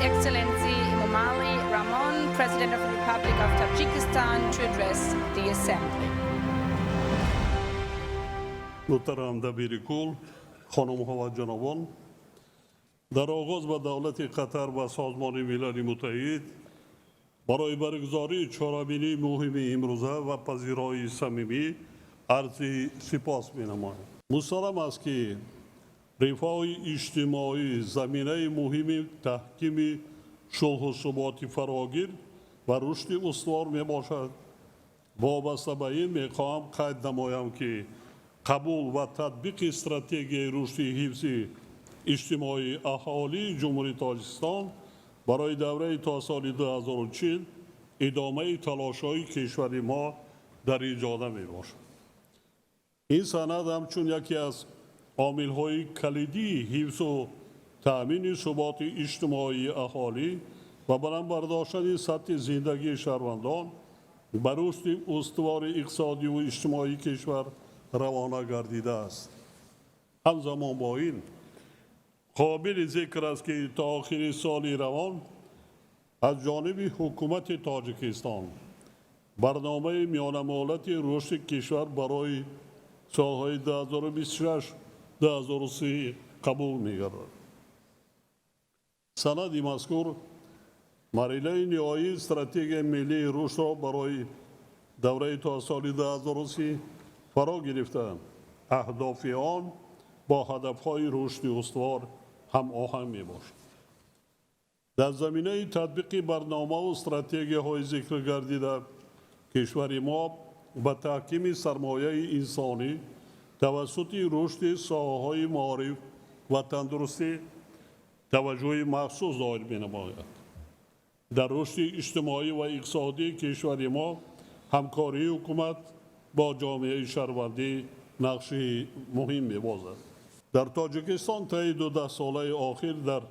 Excellency Emomali Rahmon, President of the Republic of Tajikistan, to address the Assembly. Муҳтарам дабири кул, хонумҳо ва ҷанобон, дар оғоз ба давлати Қатар ва Созмони Милали Муттаҳид барои баргузории чорабинии муҳими имрӯза ва пазироии самимӣ арзи сипос менамоям. Мусаллам аст, ки рифоҳи иҷтимоӣ заминаи муҳими таҳкими сулҳу суботи фарогир ва рушди устувор мебошад. Вобаста ба ин мехоҳам қайд намоям, ки қабул ва татбиқи стратегияи рушди ҳифзи иҷтимоии аҳолии Ҷумҳурии Тоҷикистон барои давраи то соли 2040 идомаи талошҳои кишвари мо дар ин ҷода мебошад. Ин санад ҳамчун яке аз омилҳои калидии ҳифзу таъмини суботи иҷтимоии аҳолӣ ва баланд бардоштани сатҳи зиндагии шаҳрвандон ба рушди устувори иқтисодиву иҷтимоии кишвар равона гардидааст. Ҳамзамон бо ин қобили зикр аст, ки то охири соли равон аз ҷониби ҳукумати Тоҷикистон барномаи миёнамуҳлати рушди кишвар барои солҳои 2026-2030 қабул мегардад. Санади мазкур марҳилаи ниҳоии стратегияи миллии рушдро барои давраи то соли 2030 фаро гирифта, аҳдофи он бо ҳадафҳои рушди устувор ҳамоҳанг мебошад. Дар заминаи татбиқи барномаву стратегияҳои зикр гардида кишвари мо ба таҳкими сармояи инсонӣ тавассути рушди соҳаҳои маориф ва тандурустӣ таваҷҷӯҳи махсус зоҳир менамояд. Дар рушди иҷтимоӣ ва иқтисодии кишвари мо ҳамкории ҳукумат бо ҷомеаи шаҳрвандӣ нақши муҳим мебозад. Дар Тоҷикистон таи ду даҳсолаи охир дар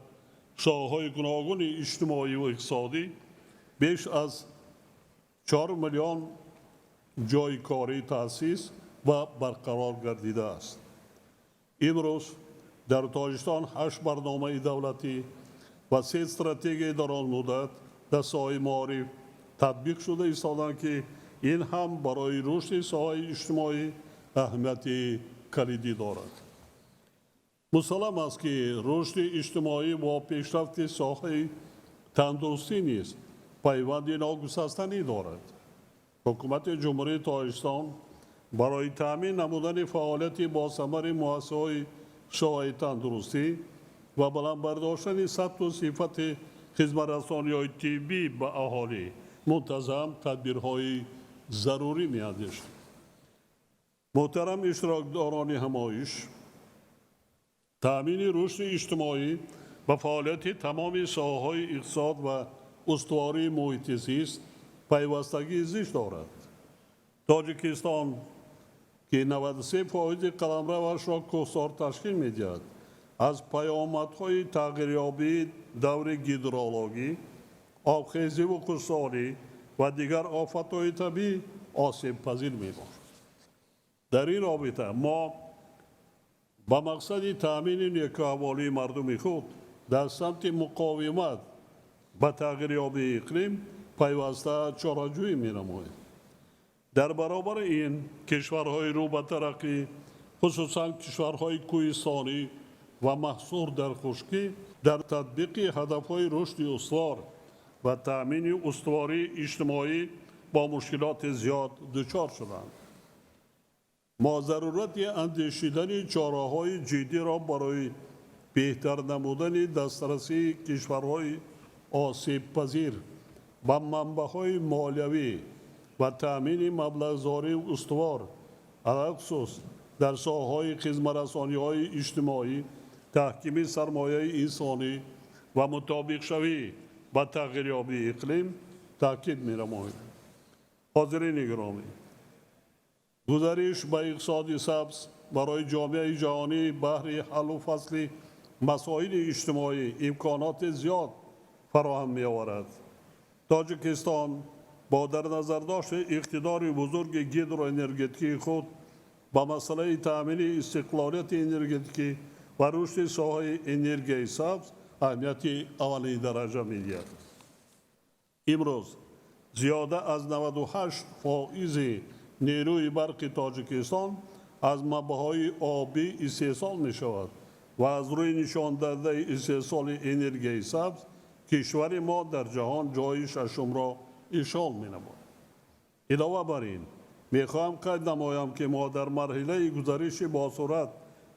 соҳаҳои гуногуни иҷтимоӣ ва иқтисодӣ беш аз 4 миллион ҷойи корӣ таъсис ва барқарор гардидааст. Имрӯз дар Тоҷикистон ҳашт барномаи давлатӣ ва се стратегияи дарозмуддат дар соҳаи маориф татбиқ шуда истодаанд, ки ин ҳам барои рушди соҳаи иҷтимоӣ аҳамияти калидӣ дорад. Мусаллам аст, ки рушди иҷтимоӣ бо пешрафти соҳаи тандурустӣ низ пайванди ногусастанӣ дорад. Ҳукумати Ҷумҳурии Тоҷикистон барои таъмин намудани фаъолияти босамари муассисаҳои соҳаи тандурустӣ ва баланд бардоштани сатҳу сифати хизматрасониҳои тиббӣ ба аҳолӣ мунтазам тадбирҳои зарурӣ меандешад. Муҳтарам иштирокдорони ҳамоиш, таъмини рушди иҷтимоӣ ба фаъолияти тамоми соҳаҳои иқтисод ва устувории муҳити зист пайвастагии зич дорад. Тоҷикистон, ки 93 фоизи қаламравашро кӯҳсор ташкил медиҳад, аз паёмадҳои тағйирёбии даври гидрологӣ, обхезиву хушксолӣ ва дигар офатҳои табиӣ осебпазир мебошад. Дар ин робита мо ба мақсади таъмини некӯаҳволии мардуми худ дар самти муқовимат ба тағйирёбии иқлим пайваста чораҷӯӣ менамоем. Дар баробари ин кишварҳои рӯ ба тараққӣ, хусусан кишварҳои кӯҳистонӣ ва маҳсур дар хушкӣ, дар татбиқи ҳадафҳои рушди устувор ва таъмини устувории иҷтимоӣ бо мушкилоти зиёд дучор шуданд. Мо зарурати андешидани чораҳои ҷиддиро барои беҳтар намудани дастрасии кишварҳои осебпазир ба манбаъҳои молиявӣ ва таъмини маблағгузории устувор, алалхусус дар соҳаҳои хизматрасониҳои иҷтимоӣ, таҳкими сармояи инсонӣ ва мутобиқшавӣ ба тағйирёбии иқлим таъкид менамоем. Ҳозирини гиромӣ, гузариш ба иқтисоди сабз барои ҷомеаи ҷаҳонӣ баҳри ҳаллу фасли масоили иҷтимоӣ имконоти зиёд фароҳам меоварад. Тоҷикистон бо дар назардошти иқтидори бузурги гидроэнергетикии худ ба масъалаи таъмини истиқлолияти энергетикӣ ва рушди соҳаи энергияи сабз аҳамияти аввалини дараҷа медиҳад. Имрӯз зиёда аз 98% нерӯи барқи Тоҷикистон аз манбаъҳои обӣ истеҳсол мешавад ва аз рӯи нишондодаи истеҳсоли энергияи сабз кишвари мо дар ҷаҳон ҷойи шашумро ишғол менамояд. Илова бар ин, мехоҳам қайд намоям, ки мо дар марҳилаи гузариши босуръат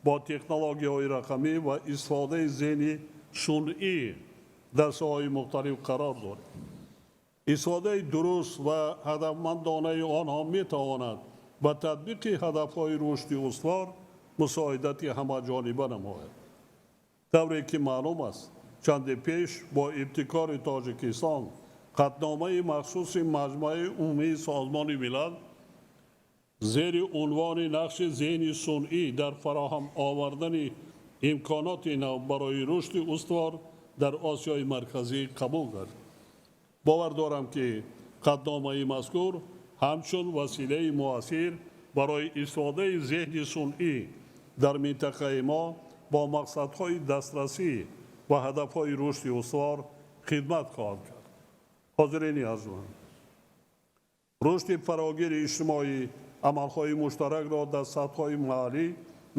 бо технологияҳои рақамӣ ва истифодаи зеҳни сунъӣ дар соҳаҳои мухталиф қарор дорем. Истифодаи дуруст ва ҳадафмандонаи онҳо метавонад ба татбиқи ҳадафҳои рушди устувор мусоидати ҳамаҷониба намояд. Тавре ки маълум аст, чанде пеш бо ибтикори Тоҷикистон қатъномаи махсуси Маҷмааи Умумии Созмони Милал зери унвони нақши зеҳни сунъӣ дар фароҳам овардани имконоти нав барои рушди устувор дар Осиёи Марказӣ қабул гардид. Бовар дорам, ки қатъномаи мазкур ҳамчун василаи муассир барои истифодаи зеҳни сунъӣ дар минтақаи мо бо мақсадҳои дастрасӣ ва ҳадафҳои рушди устувор хидмат хоҳад кард. Ҳозирини арҷманд, рушди фарогири иҷтимоӣ амалҳои муштаракро дар сатҳҳои маҳаллӣ,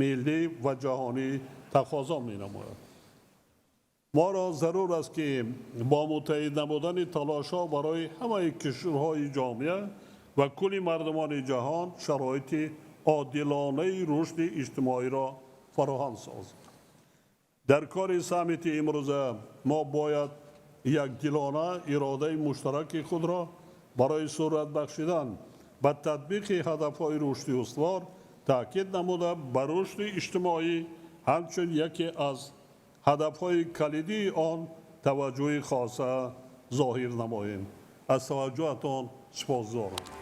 миллӣ ва ҷаҳонӣ тақозо менамояд. Моро зарур аст, ки бо муттаҳид намудани талошҳо барои ҳамаи кишварҳои ҷомеа ва кулли мардумони ҷаҳон шароити одилонаи рушди иҷтимоиро фароҳам созем. Дар кори саммити имрӯза мо бояд якдилона иродаи муштараки худро барои суръат бахшидан ба татбиқи ҳадафҳои рушди устувор таъкид намуда, ба рушди иҷтимоӣ ҳамчун яке аз ҳадафҳои калидии он таваҷҷӯҳи хоса зоҳир намоем. Аз таваҷҷӯҳатон сипосгузорам.